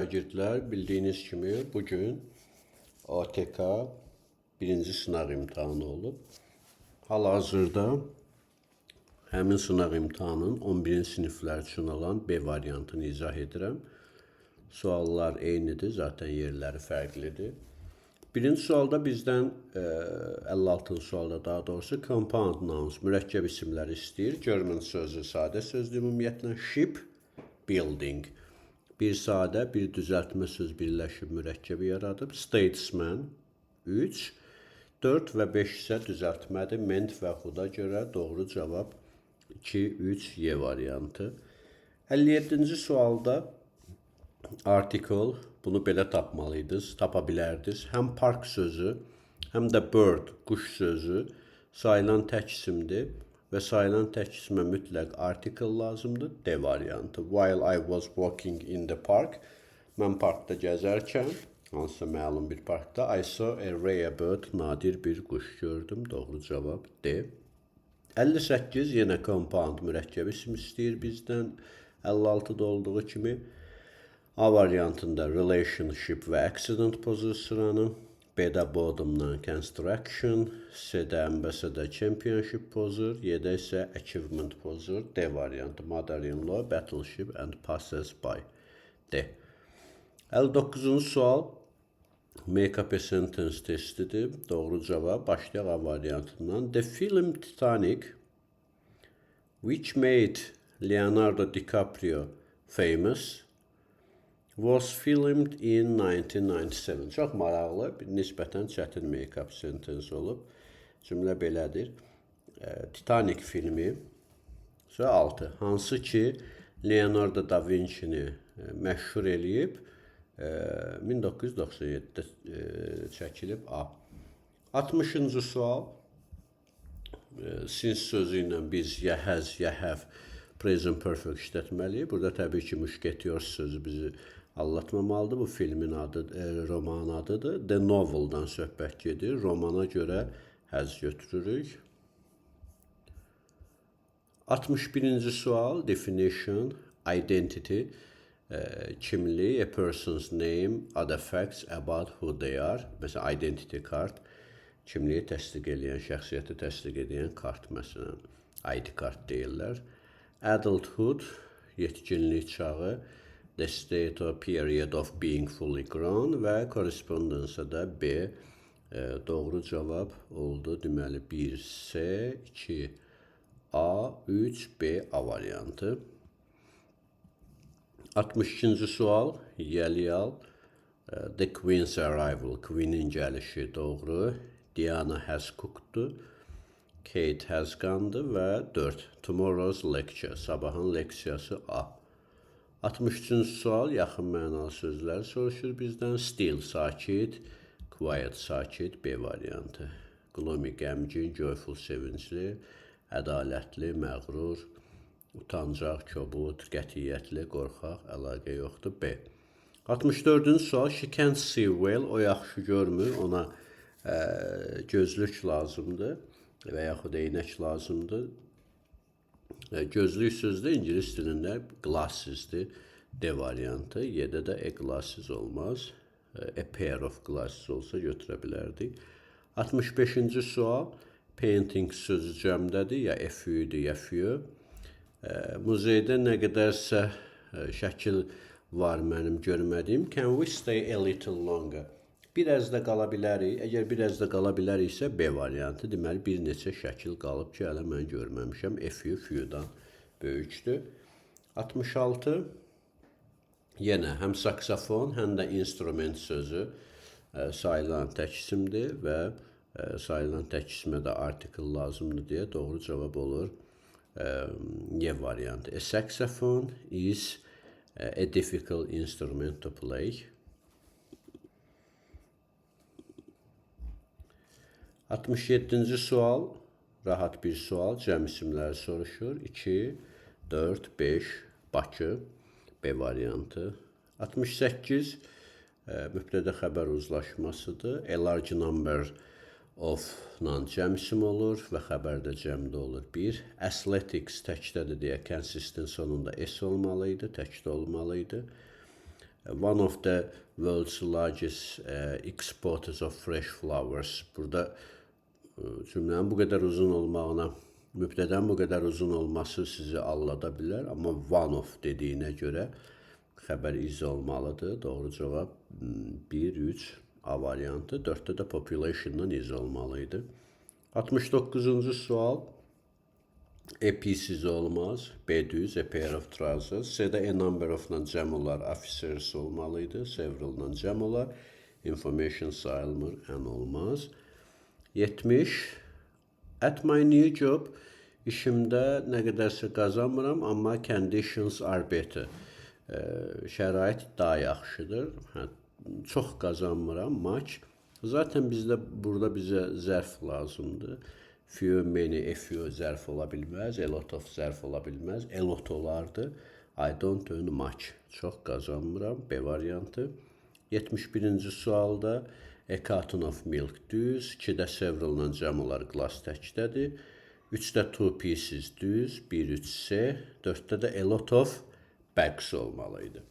Şagirdlər, bildiyiniz kimi bugün ATK birinci sınaq imtahanı olub. Hal-hazırda həmin sınaq imtahanının 11-ci siniflər üçün olan B variantını izah edirəm. Suallar eynidir, zaten yerləri fərqlidir. Birinci sualda bizdən 56-cı sualda daha doğrusu compound nouns, mürəkkəb isimləri istəyir. German sözü sadə sözdür ümumiyyətlə. Ship, building. Bir sadə, bir düzəltmə söz birləşib mürəkkəbi yaradıb. Statesman 3, 4 və 5 isə düzəltmədir. Ment və xuda görə doğru cavab 2, 3, Y variantı. 57-ci sualda article, bunu belə tapmalıydınız, tapa bilərdiniz. Həm park sözü, həm də bird, quş sözü sayılan tək isimdir və sayılan tək isimə mütləq article lazımdır. D variantı. While I was walking in the park, mən parkda gəzərkən, hansısa məlum bir parkda, I saw a rare bird, nadir bir quş gördüm. Doğru cavab D. 58 yenə compound mürəkkəb isim istəyir bizdən. 56-da olduğu kimi. A variantında relationship və accident pozur sıranı. B-də bottom'dan construction, C-də ambassador championship pozur, Y-də isə achievement pozur. D variantı mother-in-law, battleship and passes by. D. 59-cu sual make up a sentence testidir. Doğru cavab başlayaq A variantından. The film Titanic, which made Leonardo DiCaprio famous, was filmed in 1997. Çox maraqlı, bir nisbətən çətin make-up sentence olub. Cümlə belədir. Titanic filmi sonra 6. Hansı ki Leonardo da Vinci-ni məşhur eləyib, 1997-də çəkilib A. 60-cı sual. Since sözü ilə biz ya has, ya have present perfect işlətməliyik. Burada təbii ki, müşketiyor sözü bizi aldatmamalıdır. Bu filmin adı, romanın adıdır. The Novel'dan söhbət gedir. Romana görə has götürürük. 61-ci sual definition, identity, kimlik, a person's name, other facts about who they are. Məsələn, identity card, kimliyi təsdiq edən, şəxsiyyəti təsdiq edən kart məsələn, ID kart deyirlər. Adulthood, yetkinlik çağı, the state or period of being fully grown və correspondence da B doğru cavab oldu. Deməli 1 C, 2 A, 3 B A variantı. 62-ci sual, yiyəli al. The Queen's arrival, Queen'in gəlişi doğru. Diana has cooked'du. Kate has gone'dı və 4. Tomorrow's lecture, sabahın leksiyası A. 63-cü sual, yaxın mənalı sözləri soruşur bizdən. Still, sakit, quiet, sakit, B variantı. Gloomy, qəmgin, joyful, sevincli, ədalətli, məğrur, utancaq, kobud, qətiyyətli, qorxaq, əlaqə yoxdur. B. 64-cü sual, she can't see well, o yaxşı görmür, ona gözlük lazımdır və yaxud eynək lazımdır. Gözlük sözü də ingilis dilində glasses'dir. D variantı. Y-də də a glasses olmaz. A pair of glasses olsa götürə bilərdik. 65-ci sual, painting sözü cəmdədir, ya a few-dür, ya few. Muzeydə nə qədərsə şəkil var mənim görmədiyim. Can we stay a little longer? Biraz da qala bilərik. Əgər biraz da qala biləriksə B variantı. Deməli bir neçə şəkil qalıb ki, hələ mən görməmişəm. A few few-dan böyükdür. 66 yenə həm saksofon, həm də instrument sözü sayılan tək isimdir və sayılan tək isimə də article lazımdır deyə doğru cavab olur. Y variantı. A saxophone is a difficult instrument to play. 67-ci sual, rahat bir sual, cəm isimləri soruşur. 2, 4, 5, Bakı, B variantı. 68, mübtədə xəbər uzlaşmasıdır. A large number of-la cəm isim olur və xəbər də cəmdə olur. 1. Athletics təkdədir deyə consistin sonunda S olmalı idi, təkdə olmalı idi. One of the world's largest exporters of fresh flowers. Burada cümlənin bu qədər uzun olmağına, mübtədən bu qədər uzun olması sizi aldada bilər, amma one of dediyinə görə xəbər is olmalıdır. Doğru cavab 1, 3 A variantı. 4-də də population-dan is olmalı idi. 69-cu sual. A pieces olmaz. B düz, a pair of trousers. C-də a number of-la cəm olar, officers olmalı idi. Several-la cəm olar. Information sayılmır, an olmaz. 70. At my new job, işimdə nə qədərsə qazanmıram, amma conditions are better. Şərait daha yaxşıdır. Hə, çox qazanmıram, much. Zaten bizdə burada bizə zərf lazımdır. Few, many, a few zərf ola bilməz, a lot of zərf ola bilməz. A lot olardı. I don't earn much. Çox qazanmıram. B variantı. 71-ci sualda a carton of milk düz, 2-də several-la cəm olar, glass təkdədir. 3-də two pieces düz, 1, 3 C, 4-də də a lot of bags olmalı idi.